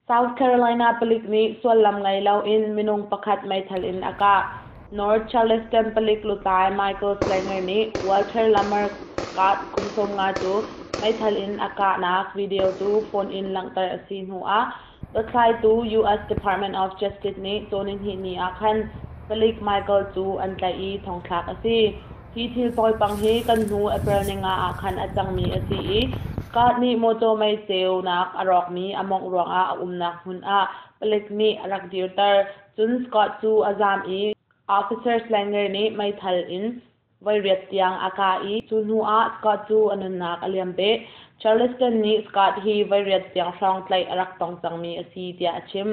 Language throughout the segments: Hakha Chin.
South Carolina palik nih suallam ngei loin minung pakhat meithal in a kah. North Charleston palik lutlai Michael Slanger nih Walter Lamar Scott kum 50 cu meithal in a kahnak video cu phone in langhter a si hnuah dothlaitu US Department of Justice nih cawnihnih ni ah khan palik Michael cu an tlaih i thongthlak a si. Hi thil poipang hi kan hnu April ninga ah khan a cangmi a si i Scott nih mawtaw mei ceunak a rawkmi a mawngh ruangah a umnak hmun ah palik nih a rak dirter. Cun Scott cu a zaam i Officer Slanger nih meithal in voiriat tiang a kah i cu hnu ah Scott cu a nunnak a liam beh. Charleston nih Scott hi voiriat tiang hrawng tlaih a rak tong cangmi a si tiah a chim.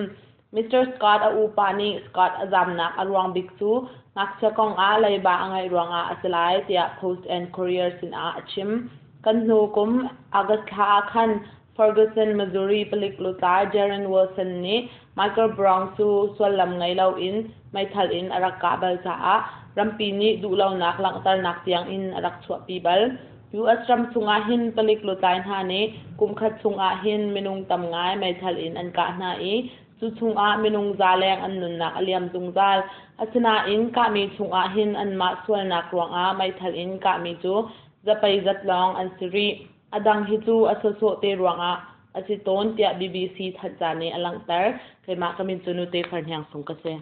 Mr. Scott a upa nih Scott a zamnak a ruang bik cu ngakchia kongah leiba a ngeih ruangah a si lai tiah Post and Courier sinah a chim. Kan hnu kum August thla ah khan Ferguson, Missouri palik lutlai Darren Wilson nih Michael Brown cu suallam ngei loin meithal in a rak kah bal caah rampi nih duhlonak langhternak tiangin a rak chuahpi bal. US ram chungah hin palik lutlai hna nih kumkhat chungah hin minung tam ngai meithal in an kah hna i cu chungah minung za leng an nunnak a liam zungzal. Asinain kahmi chungah hin anmah sualnak ruangah meithal in kahmi cu zapei zat lawng an si rih. A dang hi cu a sawsawh te ruangah a si tawn tiah BBC thanhca nih a langhter. Keimah ka min cu Nute Farhniang Sung ka si.